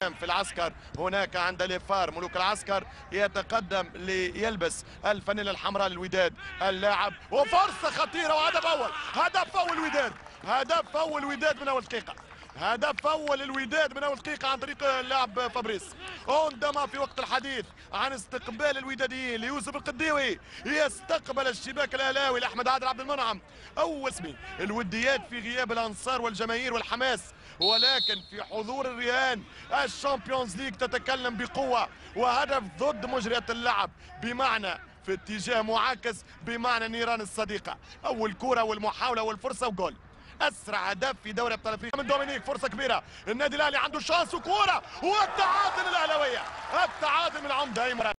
في العسكر هناك عند ليفار ملوك العسكر يتقدم ليلبس الفانيلا الحمراء للوداد اللاعب، وفرصة خطيرة وهدف أول، هدف أول الوداد، هدف أول الوداد من أول دقيقة، هدف أول الوداد من أول دقيقة عن طريق اللاعب فابريس. عندما في وقت الحديث عن استقبال الوداديين ليوسف القديوي يستقبل الشباك الأهلاوي لأحمد عادل عبد المنعم. أول اسمي الوديات في غياب الأنصار والجماهير والحماس، ولكن في حضور الرهان ال Champions League تتكلم بقوة، وهدف ضد مجريات اللعب بمعنى في اتجاه معاكس، بمعنى نيران الصديقة. أول كرة والمحاولة والفرصة وجول، اسرع هدف في دوري ابطال افريقيا من دومينيك. فرصة كبيرة، النادي الاهلي عنده chance وكوره والتعادل الاهلاوية، التعادل من العمدة. اي مباراة،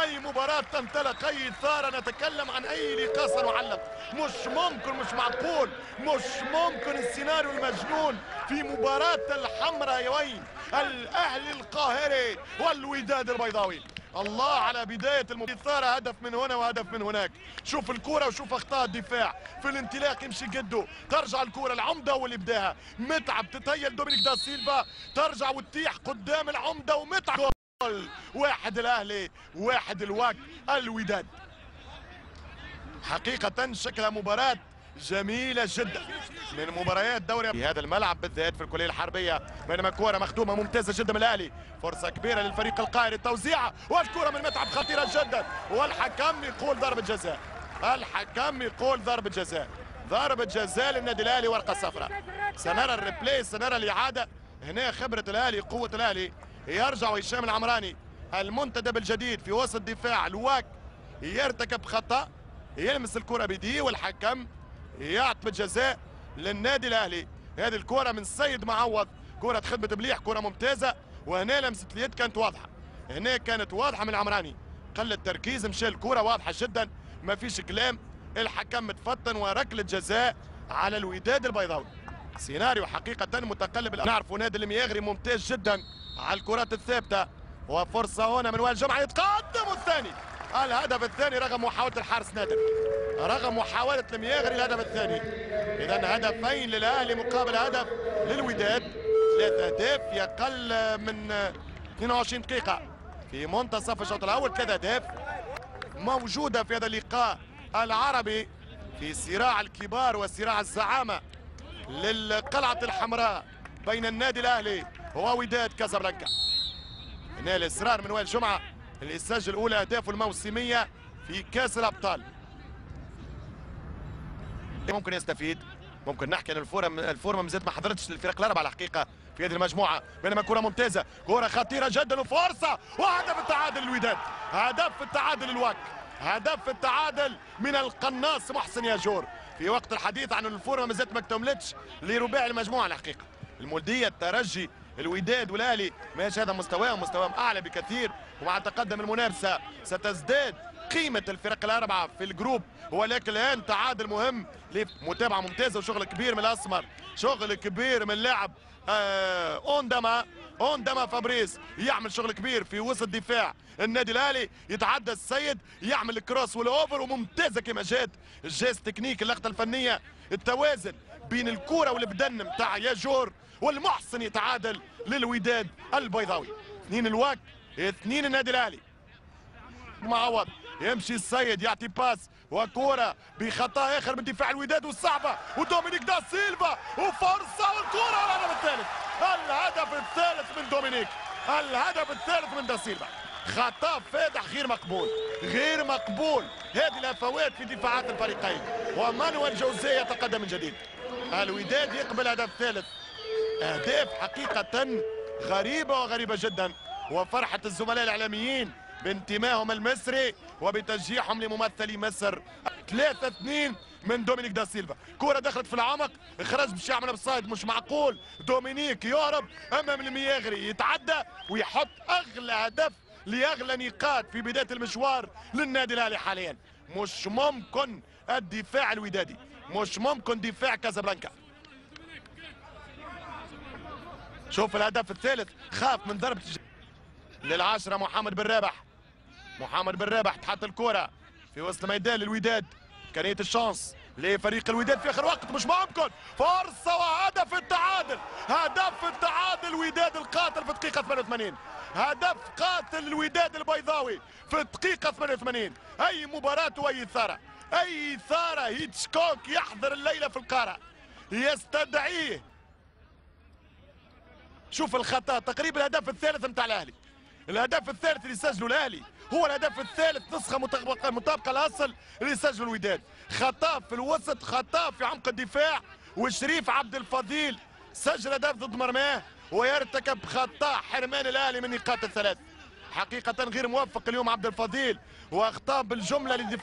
اي مباراة تنطلق، اي اثاره، نتكلم عن اي لقاء سنعلق. مش ممكن، مش معقول، مش ممكن السيناريو المجنون في مباراة الحمراء، الاهلي القاهري والوداد البيضاوي. الله على بداية المباراة، هدف من هنا وهدف من هناك. شوف الكرة وشوف أخطاء الدفاع في الانطلاق، يمشي جده، ترجع الكرة العمدة واللي بداها متعب، تتهيل دومينيك دا سيلفا، ترجع وتطيح قدام العمدة ومتعب. واحد الأهلي، واحد الواك الوداد. حقيقة شكلها مباراة جميلة جدا من مباريات دوري في هذا الملعب بالذات في الكلية الحربية. بينما كرة مخدومة ممتازة جدا من الأهلي، فرصة كبيرة للفريق القاهري، التوزيعة والكرة من متعب خطيرة جدا، والحكم يقول ضربة جزاء، الحكم يقول ضربة جزاء، ضربة جزاء للنادي الأهلي، ورقة صفراء. سنرى ال replay، سنرى الإعادة. هنا خبرة الأهلي، قوة الأهلي. يرجع هشام العمراني المنتدب الجديد في وسط دفاع الواك، يرتكب خطأ، يلمس الكرة بيديه والحكم يعطي جزاء للنادي الاهلي. هذه الكره من السيد معوض، كره خدمة مليح، كره ممتازة، وهنا لمسه اليد كانت واضحة، هنا كانت واضحة من العمراني، قل التركيز، مشى الكره واضحة جدا، ما فيش كلام، الحكم متفطن وركله جزاء على الوداد البيضاوي. سيناريو حقيقة متقلب. نعرفوا نادي المياغري ممتاز جدا على الكرات الثابتة، وفرصه هنا من وائل جمعه يتقدم الثاني، الهدف الثاني رغم محاولة الحارس نادر، رغم محاولة المياغري الهدف الثاني. إذا هدفين للأهلي مقابل هدف للوداد، 3 أهداف في أقل من 22 دقيقة في منتصف الشوط الأول، 3 أهداف موجودة في هذا اللقاء العربي في صراع الكبار وصراع الزعامة للقلعة الحمراء بين النادي الأهلي ووداد كازابلانكا. هنا الإصرار من وائل جمعة اللي سجل أولى أهدافه الموسمية في كأس الأبطال. ممكن يستفيد، ممكن نحكي ان الفورمة مازالت ما حضرتش للفرق الاربعة الحقيقة في هذه المجموعة. بينما كره ممتازة، كره خطيرة جدا وفرصه، وهدف التعادل الوداد، هدف التعادل الواك، هدف التعادل من القناص محسن ياجور. في وقت الحديث عن الفورمة مازالت ما اكتملتش لرباعي المجموعة الحقيقة، المولديه، الترجي، الوداد والاهلي، ماشي هذا مستواهم، مستواهم اعلى بكثير، ومع تقدم المنافسة ستزداد قيمة الفرق الأربعة في ال groupe. ولكن الآن تعادل مهم، متابعة ممتازة وشغل كبير من الأسمر، شغل كبير من اللاعب أوندما، أوندما فابريس يعمل شغل كبير في وسط دفاع النادي الأهلي، يتعدى السيد، يعمل ال cross وال over وممتازة كما جات، ال geste technique، اللقطة الفنية، التوازن بين الكرة والبدن نتاع ياجور، والمحسن يتعادل للوداد البيضاوي. 2 الواك، 2 النادي الأهلي. معوض يمشي السيد، يعطي passe وكرة بخطأ آخر من دفاع الوداد والصعبة، ودومينيك دا سيلفا وفرصة والكرة، والهدف الثالث، الهدف الثالث من دومينيك، الهدف الثالث من دا سيلفا. خطأ فادح غير مقبول، غير مقبول، هذه الهفوات في دفاعات الفريقين. ومانويل جوزيه يتقدم من جديد، الوداد يقبل هدف ثالث. أهداف حقيقة غريبة وغريبة جدا، وفرحة الزملاء الإعلاميين بانتمائهم المصري وبتشجيعهم لممثلي مصر. 3-2 من دومينيك دا سيلفا، كرة دخلت في العمق، خرج باش يعمل offside، مش معقول، دومينيك يهرب امام المياغري، يتعدى ويحط اغلى هدف لاغلى نقاط في بداية المشوار للنادي الاهلي حاليا. مش ممكن الدفاع الودادي، مش ممكن دفاع كازابلانكا. شوف الهدف الثالث، خاف من ضربة للعشرة محمد بن رابح، محمد بن رابح تحط الكرة في وسط الميدان للوداد، إمكانية ال chance لفريق الوداد في اخر وقت، مش ممكن، فرصة وهدف التعادل، هدف التعادل الوداد القاتل في الدقيقة 88، هدف قاتل الوداد البيضاوي في الدقيقة 88. اي مباراة واي اثاره، اي اثاره. هيتشكوك يحضر الليلة في القارة، يستدعيه. شوف الخطا، تقريبا الهدف الثالث نتاع الاهلي، الهدف الثالث اللي سجله الاهلي هو الهدف الثالث، نسخه مطابقه الاصل اللي سجله الوداد. خطا في الوسط، خطا في عمق الدفاع، وشريف عبد الفضيل سجل هدف ضد مرماه ويرتكب خطا حرمان الاهلي من نقاط الثلاث. حقيقة غير موفق اليوم عبد الفضيل، واخطاء بالجملة للدفاع.